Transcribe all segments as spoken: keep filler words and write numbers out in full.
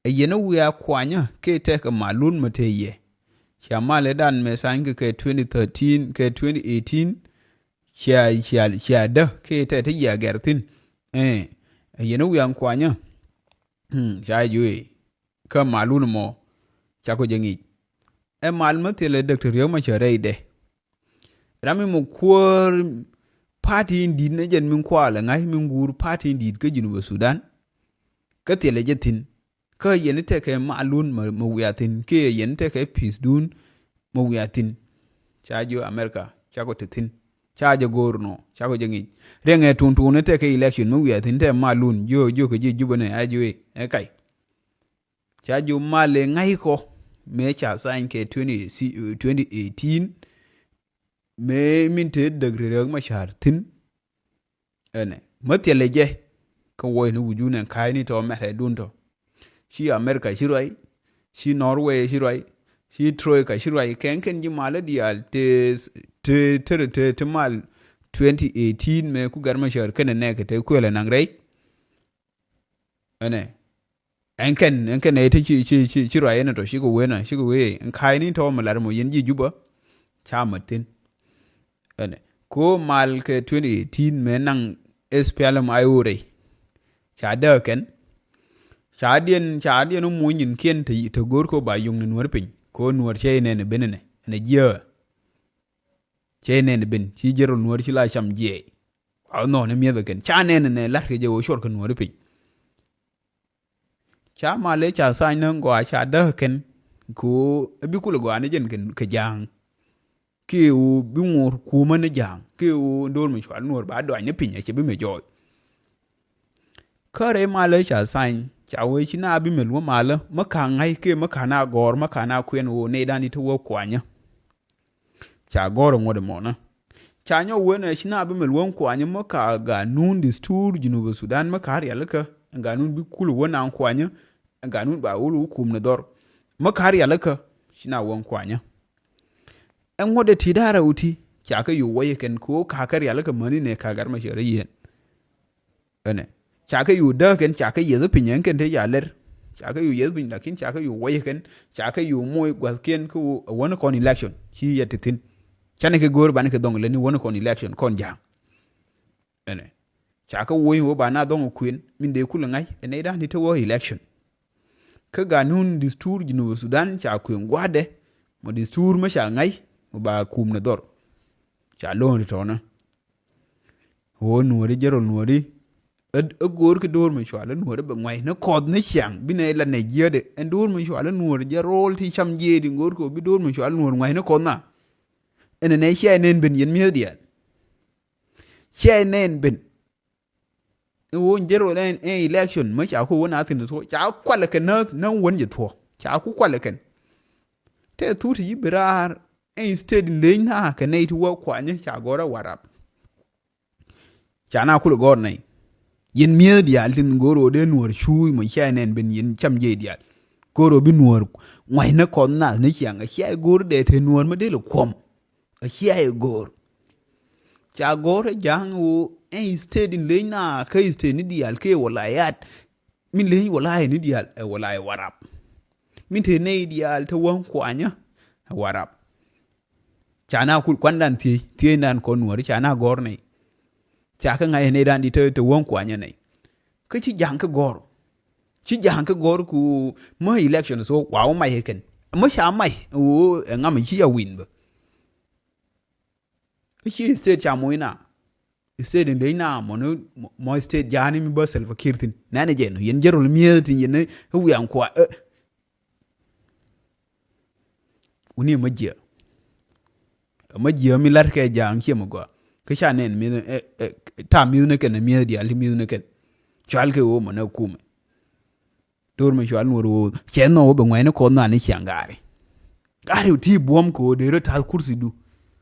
Ɛ yɛn ɛ wiaa kuanyä kɛ tɛkɛ malun mɛ te yɛ. Cia malɛ dan mɛ sany kɛ kɛ twenty thirteen kɛ twenty eighteen. Cia cia cia dä kɛ tɛ te yɛ gɛr thin. Ɛ ɛ yɛn ɛ wiaa kuanyä. Hmm, ca juee kä malun mɔ. Ca kɔ jɛ ŋic. Ɛ mal mä thilɛ Doctor Riek Machar rɛydɛ. Ram mi mɔ kuäär party in di̱t ni jɛn min kualɛ ŋa̱c min guur party in di̱t kä Junub Sudan. Kä thilɛ jɛ thi̱n. Kä yɛn tekɛ malun mɛ wiathin kiɛ yɛn tekɛ peace dun mɛ wiathin. Ca jiö America ca kɔ te thi̱n. Ca jɛ go̱o̱r nɔ ca kɔ jɛ ŋic. Riɛŋɛ tuŋ tuŋ ni tekɛ election mɛ wiathin tɛ malun jiö jiö kɛ ji̱ Jubɛ nɛ a jiö ɛ kac. Ca jiö mal ɛ ŋa̱c kɔ mëë ca sign kɛ twenty, twenty eighteen. Mëë min te däk Riek Machar thi̱n. Ɛnɛ mä thilɛ jɛ. Kä wuɔcni wi̱cdun ɛn ka̱a̱cni tɔ mɛrɛdun tɔ. Ci America ci ruac. Ci Norway ci ruac. Ci Troika ci ruac kɛn kɛn ji̱ mal diaal te te te te mal twenty eighteen mëë ku Gat Machar kɛn ɛ nɛɛkɛ te kuël ɛ naŋ rɛy. Ɛnɛ ɛn kɛn ɛn kɛn ɛ te ci ci ci ci ruac ɛn tɔ cikɛ wen a cikɛ wee ɛn ka̱a̱cni tɔ mi lar mɔ yɛn ji̱ Jubä. Ca mät thi̱n. Ɛnɛ ko mal kɛ twenty eighteen mëë naŋ S P L M I O rɛy. Ca däk kɛn. Ca diɛn ca diɛn muny nyin kiɛn te te go̱o̱r ko ba yuŋ ni nuɔ̱ɔ̱r piny ko nuɔ̱ɔ̱r cɛ inɛn ben inɛ ɛnɛ jiääk. Cɛ inɛn ben ci jɛrol nuɔ̱ɔ̱r ci la cam jiɛɛc. Wa nhɔn imiɛth kɛn ca nɛn nɛ lat kɛ jɛ wä cuɔr kɛ nuɔ̱ɔ̱r piny. Ca malɛ ca sany ni gɔaa ca däk kɛn. Ko bi kulɛ gɔaa ni jɛn kɛ ja̱a̱ŋ. Kiɛ ɣöö bi ŋo̱r kuumä ni ja̱a̱ŋ kiɛ ɣöö do̱r mi cual nuɔ̱ɔ̱r ba dɔany ni piny a cɛ bi mɛ jɔɔc. Kärɛ malä ca thany ca wee ci na bi mɛ luɔ̱m malä mä ka̱n ŋa̱c kiɛ mä ka̱n a gɔ̱r mä ka̱n a kuɛn ɣöö nɛy dan di te wä kuanyä. Ca gɔ̱r ŋuɔ̱t mɔnä ca nyɔk wen ɛ ci na bi mɛ luɔ̱m kuanyä mä ka ganun distur Junub Sudan mä ka rialikä ganun bi kul wä na kuanyä. Ganun ba wul wä kum ni dhɔr mä ka rialikä ci na wä kuanyä. Ɛŋuɔ̱t ɛ ti da̱rɛ wä ti ca kä yo̱o̱ wäc kɛn kɛ ɣöö ka̱kä rialikä mäni nɛ ka̱ gat ma cɛ rɛ yieen. Ɛnɛ ca kɛ yo̱o̱ dääk kɛn ca kɛ yieth piny ɛn kɛn te ca lɛr. Ca kɛ yo̱o̱ yieth piny lakin ca kɛ yo̱o̱ wäc kɛn ca kɛ yo̱o̱ moc gua̱thkiɛn kä ɣöö ɛ wäni kɔn election ci yɛ ti thi̱n. Canɛ kɛ go̱o̱r banɛ kɛ dhɔŋ lɛni wäni kɔn election kɔn ja̱a̱ŋ. Ɛnɛ ca kɛ woc ɣöö ba na dhɔŋ kuën min dee kulɛ ŋa̱c ɛ nɛy da̱a̱n ti te wä election. Kä ganun distur Junub Sudan ca kuën gua̱dɛ mɔ distur mä ca ŋa̱c mɔ ba kum ni dhɔr. Ca lo̱o̱n ti tɔ̱nä. Ɣöö nuɔ̱ɔ̱ri jɛ rol nuɔ̱ɔ̱ri. Ɛ go̱o̱r ki do̱r mi cual ɛ nuɔ̱ɔ̱ri bɛ ŋua̱c ni kɔth ni ciaŋ bi nɛ la nɛ jiäätdɛ ɛn do̱r mi cual ɛ nuɔ̱ɔ̱ri jɛ rol ti cam jiɛɛdi ŋo̱o̱r kɛ ɣöö bi do̱r mi cual nuɔ̱ɔ̱ri ŋua̱c ni kɔth na. Ɛn ɛ nɛ cia ɛ nɛn ben yɛn mi̱eth diaal. Cia ɛ nɛn ben. Ɛ ɣöö jɛ rol ɛn ɛ election mä ca ku wä na thi̱n thuɔ̱ ca kualɛ kɛn na na wän jɛ thuɔ̱ ca ku kualɛ kɛn. Tɛ thut ti yi bi raar ɛ state in leny na kɛ nɛy ti wä kuanyä ca gɔr ɛ warap. Ca na kul gɔr nɛy. Yɛn mi̱eth diaal tin go̱r ɣöö dee nuɔ̱ɔ̱r cuuc mɔ cia nɛn ben yɛn cam jiɛc diaal. Go̱r ɣöö bi nuɔ̱ɔ̱r ŋua̱cnä kɔn nath ni ciaŋ a cia go̱r dee te nuɔ̱ɔ̱r mi dee lɛ kuɔ̱m. A cia go̱r. Ca go̱r ɛ ja̱a̱ŋ ɣöö ɛn state in leny na kä state ni diaal kɛ wala yat. Min leny wala ni diaal ɛ wala warap. Min te nɛy diaal te wäŋ kuanyä ɛ warap. Ca na kul kuandan thiec thiecdan kɔn nuɔ̱ɔ̱ri ca na gɔ̱r nɛy. Ca kä ŋa̱c nɛy dan di te te wäŋ kuanyä nɛy. Kä ci ja̱ŋ kä gɔ̱r. Ci ja̱ŋ kä gɔ̱r ku mä election so wa wä mac kɛn mä ca mac ɣöö ɛ ŋam ci ya win bä. Ci state ca moc na state in leny na mɔni mɔ state ja̱a̱ni mi bä Salva Kiir thin nɛnɛ jɛ nu yɛn jɛ rol mi̱eth tin yɛn wiaŋ kua. Wuni ɛ mä jiɛ ɛ mä jiɛ mi lar kɛ ja̱a̱ŋ ciɛ mɛ gɔaa. Kä ca nɛn mi̱th ta mi̱th ni kɛn ɛ mi̱eth diaal ti mi̱th ni kɛn. Cual kɛ ɣöö mɔnɛ kumɛ. Do̱r mi cual nuɔr ɣöö cɛ nhɔk ɣöö bɛ ŋuɛ̈ni kɔn nhan ni ciaŋ gaari. Gaari ti buɔ̱m kɛ ɣöö dee rɔ ta̱th kursi du.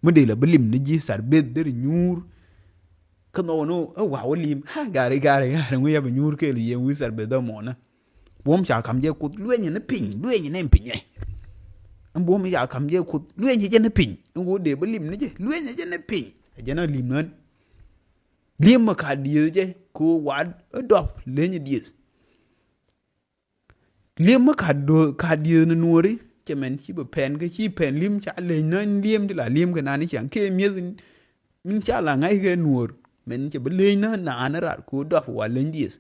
Mi dee la bi lim ni ji̱ sar beth der nyuur. Kä nhɔk ni ɣöö ɛ wa̱a̱ wä lim ha gaari gaari gaari ŋui̱ ya bɛ nyuur kɛɛl yɛn wi̱i̱ sar beth dɔ̱ mɔnä. Buɔ̱m ca ka̱m jɛ kuoth luenyɛ ni piny luenyɛ ni pinyɛ. Ɛn buɔ̱m ca ka̱m jɛ kuoth luenyɛ jɛ ni piny ɛn ɣöö dee bi lim ni jɛ luenyɛ jɛ ni piny. Ɛ jɛ na lim nän. Lim mi ka dieth jɛ kɛ ɣöö wa̱a̱ ɛ dɔp lenyɛ dieth. Li̱em mi kat do kat dieth ni nuɔri cɛ mɛn ci bɛ pɛn kɛ ci pɛn li̱em ca leny na li̱em ti la li̱em kɛ nani ciaŋ kɛ mieth. Min ca la ŋa̱c kɛ nuɔr mɛn cɛ bɛ leny na naan rat ko dɔp wa leny dieth.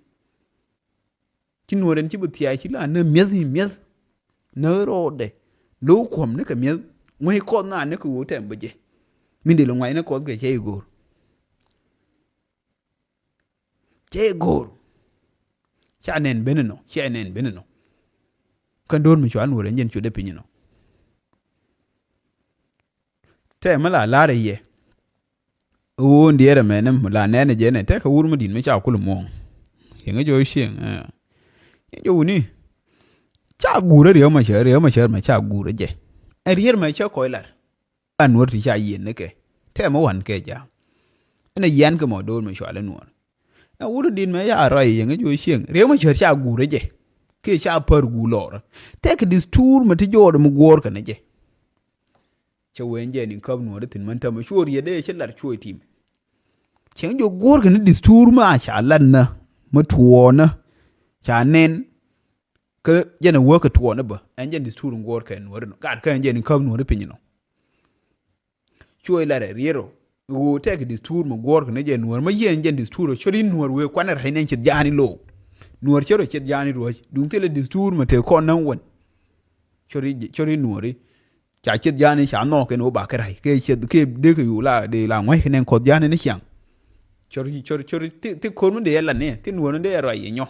Ci nuɔr ɛn ci bɛ thiac ci la na mieth ni mieth. Na rɔɔdɛ lo̱w kuɔm ni kɛ mieth ŋuɛy kɔth na ni kɛ ɣöö tɛm bɛ jɛ. Min dee lɛ ŋuac ni kɔth kɛ cɛ i̱ go̱o̱r. Cɛ go̱o̱r. Ca nɛn ben inɔ, cɛ nɛn ben inɔ. Kä do̱r mi cua nuɔr ɛn jɛn cudɛ piny inɔ. Tɛ mi la lar i̱ yɛ. Ɣöö ndiɛɛr ɛmɛ ni mi la nɛn ɛ jɛ nɛ tɛkɛ wur mi di̱t mi ca kul muɔ̱ɔ̱ŋ. Yɛŋ jɛ ɣöö cieŋ. Yɛŋ jɛ wuni. Ca guur ɛ riɛw mɛ cɛ, riɛw mɛ cɛ mɛ ca guur ɛ jɛ. Ɛ riɛr mɛ cɛ kɔc lar. A nuɔr ti ca yieen ni kɛ tɛmɛ wan kɛ jam. Ɛn a yian kɛ mɔ do̱r mi cual a nuɔr. Ɛ wut dit mɛ ya rɔy yɛŋ a juɔ cieŋ riek mɛ cär ca guur a jɛ. Kiɛ ca pär guur lɔɔr tɛk distur mɛ ti jɔɔr mi guɔɔr kɛ ni jɛ. Cɛ wen jɛ ni käp nuɔr thin mɛn tämɛ cuɔr yɛ dee cɛ lar cuɔy tim. Cɛŋ jɔ guɔɔr kɛ ni distur mɛ a ca lat nä mɛ tuɔɔnä ca nɛn. Kä jɛn a wäk kɛ tuɔɔnä bä ɛn jɛn distur in guɔɔr kɛ nuɔr inɔ gat kä ɛn jɛn in käp nuɔr piny inɔ. Cuɔy larɛ riet rɔ ɣöö tɛk distur mi guɔ̱ɔ̱rkɛ ni jɛ nuɔ̱ɔ̱r ma yiɛn jɛn distur rɔ cɔri nuɔ̱ɔ̱r wee kuanɛ ra̱c nɛn ce̱t ja̱a̱ni lo̱o̱. Nuɔ̱ɔ̱r cɛ rɔ ce̱t ja̱a̱ni ruɔ̱c duŋ thilɛ distur mi tëë kɔn näŋ wän. Cɔri cɔri nuɔ̱ɔ̱ri ca ce̱t ja̱a̱ni ca nhɔɔk kɛn ɣöö bakɛ ra̱c kɛ ce̱t kɛ dee kɛ yo̱o̱ la dee la ŋua̱c kɛ nɛn kɔth ja̱a̱ni ni ciaŋ. Cɔri cɔri cɔri thi thi ko̱r mi dee yɛ lan ni thi nuɔ̱ɔ̱r mi dee yɛ ruac yɛ nyɔ.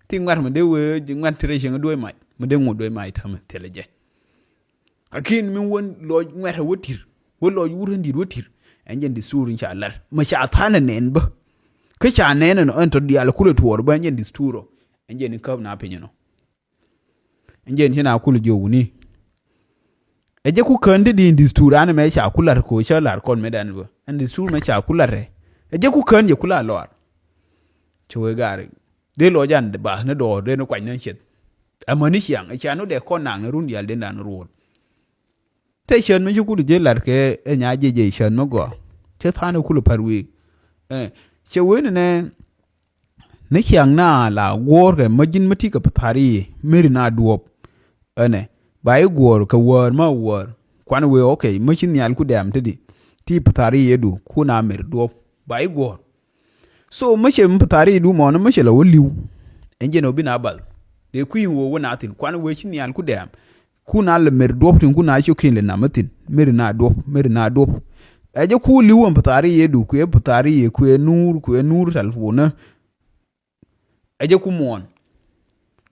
Thi ŋua̱t mi dee wee ŋua̱t ti rɛy cieŋ duɔ̱ɔ̱c mac mi dee ŋut duɔ̱ɔ̱c mac ta̱mɛ thilɛ jɛ. Lakin min wän lɔc ŋuɛ̈tɛ wä ti̱r wä lɔc wurä ndi̱t wä ti̱r. Ɛn jɛn distur in ca lar ma ca tha̱a̱n ɛ nɛn bä. Kä ca nɛn ɛn ɔ ɛn tɔ diaal kulɛ tuɔɔr bä ɛn jɛn distur ɔ. Ɛn jɛn in käp na piny ɛnɔ. Ɛn jɛn ci na kulɛ jiök wuni. Ɛ jɛ ku kään ti di in distur an mɛ ca ku lar ko̱ cä lar kɔn mɛ dan bä ɛn distur mɛ ca ku lar ɛ. Ɛ jɛ ku kään jɛ ku la lɔar. Cɛ wee gaari dee lɔc an bath ni dɔɔr dee ni kuany ni cieth. Amäni ciaŋ ɛ ca ni dee kɔn naŋ ni run diaal dee dan ruɔl. Te cän mi ci kul jɛ lar kɛ ɛ nya jɛ jɛ cän mi gɔaa. Cɛ tha̱a̱n ɛ kul pär wi̱i̱. Ɛ, cɛ wen nɛ ni ciaŋ na la guɔ̱ɔ̱rkɛ ma ji̱n mi ti kɛ pithari meri na duɔ̱ɔ̱p. Ɛnɛ ba i̱ guɔ̱ɔ̱r kɛ wäär ma wäär. Kuan wee, okay, mi ci nhial ku dɛm te di ti pithari yɛ du ku na meri duɔ̱ɔ̱p ba i̱ guɔ̱ɔ̱r. So mi cɛ mi pithari du mɔni mi cɛ lɛ wä li̱w. Ɛn jɛn ɔ bi na bal dee kui̱ wä wä na thin kuan wee ci nhial ku dɛm. Kun a lɛ mer duɔp tin kun a cio̱k kin lɛ nam mi thin mer na duɔp mer na duɔp. Ɛ jɛ ku li̱w ɛn pithari yɛ du kuɛ pithari yɛ kuɛ nuur kuɛ nuur talpon ɛ. Ɛ jɛ ku muɔ̱ɔ̱n.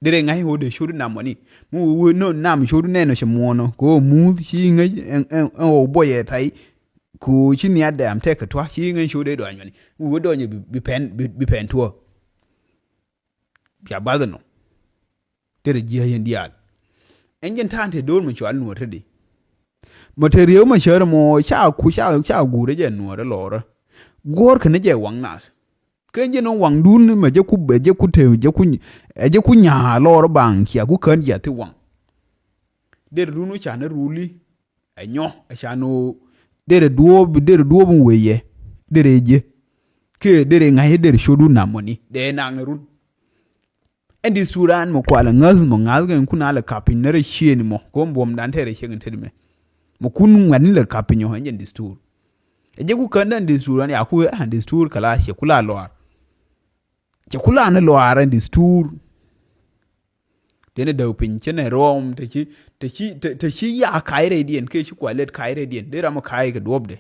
Derɛ ŋa̱c ɣöö dee cot nam wani mi wee wee nɔ nam cot nɛn ɔ cɛ muɔ̱ɔ̱n ɔ kɛ ɣöö muth ci ŋäc ɛn ɛn ɛn ɣöö buɔyɛ tay. Ku ci nhiat dɛm tɛk kɛ tua̱ ci ŋäc cot dee dɔany wani mi wee dɔany bi bi pɛn bi bi pɛn tuɔ̱ɔ̱. Ca bath ɛnɔ. Derɛ jiääc yɛn diaal. Ɛn jɛn ta̱a̱n te do̱r mi cual nuɔ̱ɔ̱r te di. Ma te rieu ma cär mɔ ca ku ca ca guurä jɛ nuɔ̱ɔ̱r ɛ lɔɔrä. Guɔ̱ɔ̱r kɛn jɛ waŋ nath. Ken jɛ ni waŋdun ma jɛ ku ɛ jɛ ku te jɛ ku ɛ jɛ ku nyaa lɔɔrä baŋ cia ku kään jɛ thi waŋ. Derɛ dun ca ni ruli. Ɛ nyɔ ɛ ca ni ɣöö derɛ duɔ̱ɔ̱p derɛ duɔ̱ɔ̱p in wee yɛ derɛ jɛ. Kɛ derɛ ŋa̱c derɛ cot wun nam mɔni dee naŋ run. Ɛn distur an mɔ kualɛ ŋäth mɔ ŋa̱th kɛn kun a lɛ kap piny närɛ ciëëni mɔ kɛ ɣöö buɔ̱mdan tɛrɛ ciek in tet mɛ. Mɔ kun ŋuɛ̈tni lɛ kap piny ɔ ɛn jɛn distur. Ɛ jɛ ku kän dɛn distur an ya ku ɛ distur kɛ la ciɛ ku la lɔaar. Cɛ ku la ni lɔaar ɛn distur. Tëë ni däk piny cä nɛ rɔɔm te ci te ci te ci ya ka̱a̱c rɛydiɛn kɛ ci kualɛt ka̱a̱c rɛydiɛn dee ram ɔ ka̱a̱c kɛ duɔ̱pdɛ.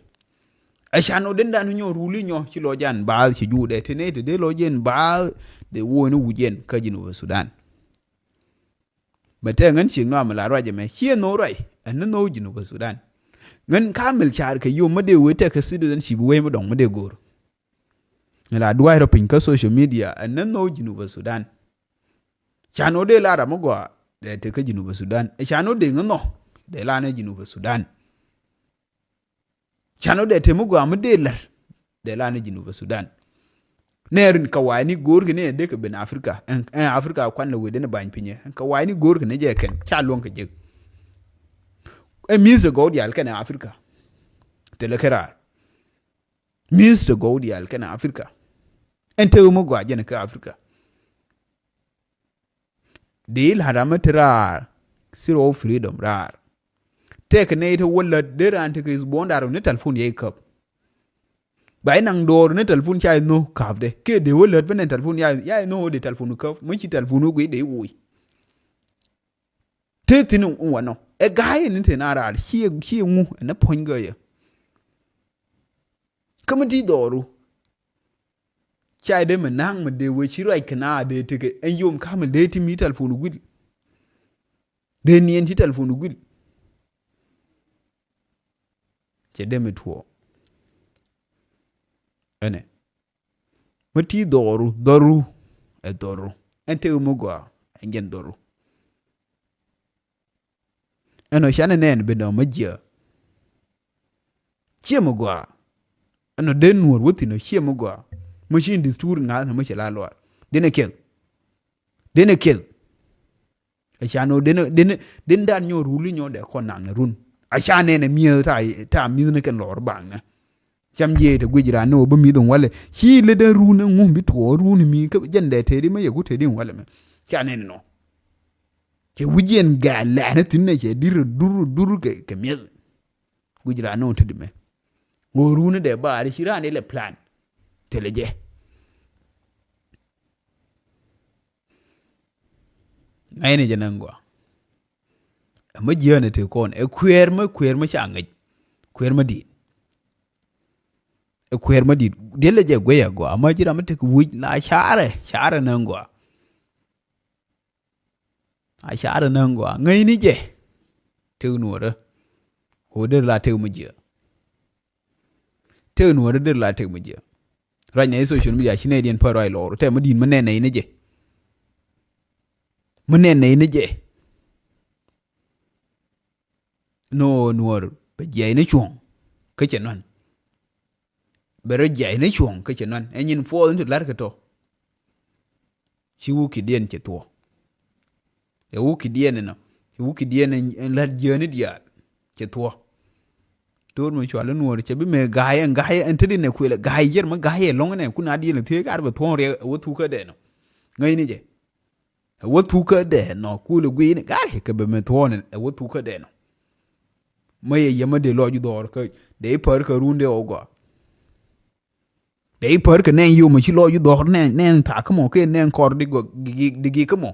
Ɛ can ɔ den dan nyɔ ruli nyɔ ci lɔ jan baath ci juudɛ te ne te dee lɔ jɛn baath dee wo̱o̱ni wuc yɛn kä Jinub Sudan. Mɛ tɛ ŋän ciek nɔam la ruac ɛmɛ ciɛ nhok ruac ɛn ni nhok Jinub Sudan. Ŋän kamil car kɛ yom mä dee wee tɛk kä citizenship wee mä dɔŋ mä dee go̱o̱r. Ŋän la dua̱c rɔ piny kä social media ɛn ni nhok Jinub Sudan. Can ɔ dee la ram mi gɔaa dee te kä Jinub Sudan. Ɛ can ɔ dee ŋä nhɔ dee la ni Jinub Sudan. Can ɔ dee te mi gɔaa mi dee lär dee la ni Jinub Sudan. Nɛ rin ka wa̱a̱ ni go̱o̱r kɛ ni ɛ dee kɛ ben Africa ɛn ɛn Africa kuan lɛ wee den ba̱ny pinyɛ ɛn ka wa̱a̱ ni go̱o̱r kɛ ni jɛ kɛn ca luɔ̱ŋ kɛ jek. Ɛ mi̱th te gɔw diaal kɛn ɛ Africa. Te lɛ kɛ raar. Mi̱th te gɔw diaal kɛn ɛ Africa. Ɛn te mi gɔaa jɛn ɛ kɛ Africa. Dee la ram mi te raar. Zero freedom raar. Tɛk nɛy te wä lät dee raan tekɛ is buɔ̱n da̱r ni telefon yɛ ikäp. Ba inaŋ dɔɔr ni telefon ca inhö ka̱pdɛ. Kɛ dee wä lät bi nɛn telefon ya, ya inhö wä dee telefon ikäp. Mi ci telefon wä guic dee iwuc. Te thi̱n in wanɔ. Ɛ ga̱a̱c in te na raar. Ciɛ, ciɛ ŋu ɛn ɛ puɔ̱ny gäyä. Kä mi ti dhɔru. Ca dee mi na̱a̱ŋ mi dee wee ci ruac kɛ na dee tekɛ ɛn yom ka̱m mi dee ti mi telefon guil. Dee niɛn ci telefon guil. Cɛ dee mi tuɔɔ. Ɛnɛ. Mi ti dhɔru, dhɔru, ɛ dhɔru. Ɛn tëë mi gɔaa, ɛn jɛn dhɔru. Ɛnɔ canɛ nɛn bi nɔ mi jiɛ. Ciɛ mi gɔaa. Ɛnɔ den nuɔr wä thin ɔ ciɛ mi gɔaa. Mi ci in distur ŋa̱th ni mi cɛ la luaar. Den ɛ kiɛth. Den ɛ kiɛth. Ɛ ca nɔ den, den, den dan nyɔ ruli nyɔ dɛ kɔn naŋ run. A ca nɛn ɛ mi̱eth ta, ta mi̱eth ni kɛn lɔr baŋ nɛ. Cam jiɛ te guic ran ni wä bi mi̱eth in walɛ. Ci lɛ den run ɛ ŋum bi tuɔɔ run mi kä jɛn dɛ te di mɛ yɛ ku te di in walɛ mɛ. Ca nɛn nɔ. Cɛ wi̱c yɛn gɛɛl lɛɛn thi̱n nɛ cɛ dir dur dur kɛ, kɛ mi̱eth. Guic ran ni wä te di mɛ. Wä run dɛ baari ci ran ilɛ plan. Thilɛ jɛ. Ŋa̱cni jɛ näŋ gɔaa. Ɛ mä jiäänɛ te kɔn ɛ kuɛɛr mä kuɛɛr mä ca ŋäc. Kuɛɛr mä di̱i̱t. Ɛ kuɛɛr mä di̱i̱t diɛl ɛ jɛ guɛy ɛ gɔaa mä ji̱ ram mi tek wi̱c la caarɛ caarɛ näŋ gɔaa. A caarɛ näŋ gɔaa ŋäcni jɛ. Tek nuɔrä. Ɣöö der la tek mä jiäk. Tëë nuɔ̱ɔ̱ri der la tëë mi jiɛ. Ruac nɛ i̱ social media ci nɛy diɛn pär ruac lɔɔr tɛm mi di̱i̱n mi nɛn nɛy ni jɛ. Mi nɛn nɛy ni jɛ. Nɔ nuɔ̱ɔ̱r bɛ jiɛc ni cuɔ̱ŋ kä cɛ nuan. Bɛ rɔ jiɛc ni cuɔ̱ŋ kä cɛ nuan ɛ nyin puɔth in ti la̱r kɛ tɔ. Ci wä ki̱diɛn cɛ thuɔ̱. Ɛ wä ki̱diɛn ɛnɔ. Ɛ wä ki̱diɛn ɛn la̱t jiääni diaal cɛ thuɔ̱. To̱r mi cual in nuɔ̱ɔ̱r cɛ bi mëë ga̱a̱c ɛn ga̱a̱c ɛn te di nɛ kuël ɛ ga̱a̱c yɛr mi ga̱a̱c ɛ lɔ̱ŋ ɛnɛ kun a diɛn ɛ thiee gaar bɛ thuɔ̱ɔ̱ŋ riɛk ɛ wä thukä dɛn ɔ. Ŋäcni jɛ. Ɛ wä thukä dɛn ɔ kuël ɛ gui̱i̱ni gaar kɛ bɛ mëë thuɔ̱ɔ̱n ɛ wä thukä dɛn ɔ. Mä yɛ yɛmä dee lɔc dhɔr kä dee i̱ pär kä run dee ɔ gɔaa. Dee i̱ pär kɛ nɛn yom ci lɔc dhɔr nɛn nɛn thakä mɔ kɛ nɛn kɔr di gɔk di gik kä mɔ.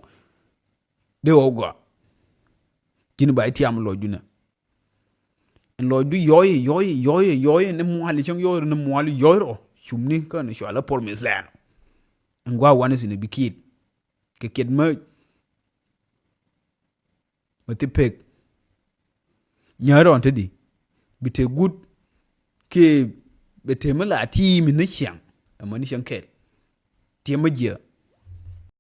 Dee ɣɔw gɔaa. Ji̱n ba i̱ tiam lɔcdu nɛ. Ɛn lɔcdu yɔy yɔy yɔy yɔy ni mual cäŋ yɔy ni mual yɔy rɔ. Cumni kä ni cual a promise land. Ɛn gua wani si ni bi kiɛt. Kɛ kiɛt mä mi thi pek. Nyä rɔn te di bi te gut. Kɛ bɛ te mi la ti mi ni ciaŋ. Ɛmɛ ni ciaŋ kɛl. Tiɛm mi jiɛ